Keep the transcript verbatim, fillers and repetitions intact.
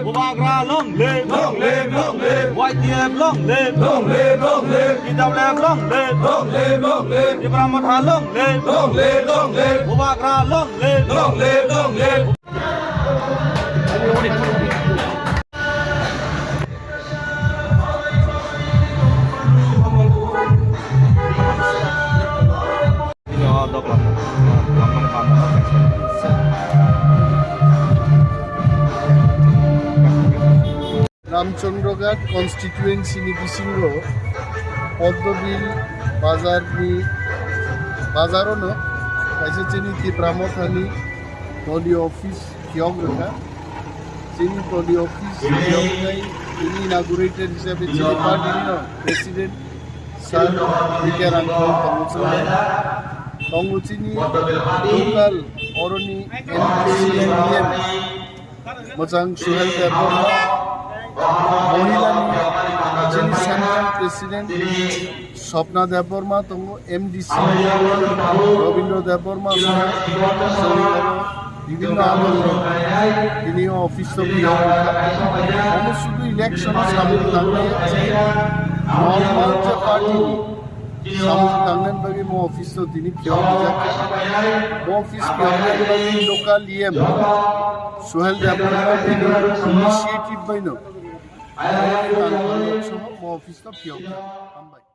Bubagra long live, long live, long live. Y T F long live, long live, long live. T W F long live, long live, long live. Tipra Motha long live, long live, long live. Bubagra long live, long live, long live. Ramchandraghat constituency ni bisingo Poddobil bazar ni bazar ono kaisa chini Tipra Motha ni doli office phiyok rwkha. Chini doli office phiyok khai chini inaugurator hisabe chini party ni no president Sir, B K Rangkhol tongo chwng bai. Tongo chini local oroni M D C, M D M, mwchang Suhel Debbarma, mohilani chini central president Swapna Debbarma tongo, M D C Rabindra Debbarma tongo, chwng oro bibhinno adongrok tini o office o phiyok rwkha. Omo sudu election o samung tangnai, normal je party ni samung tangnani bagwi mo office o tini phiyok rijak kha. Mo office phiyoknani bagwi local E M Suhel Debbarma bini initiative bai no mo office o phiyok kha. Hambai.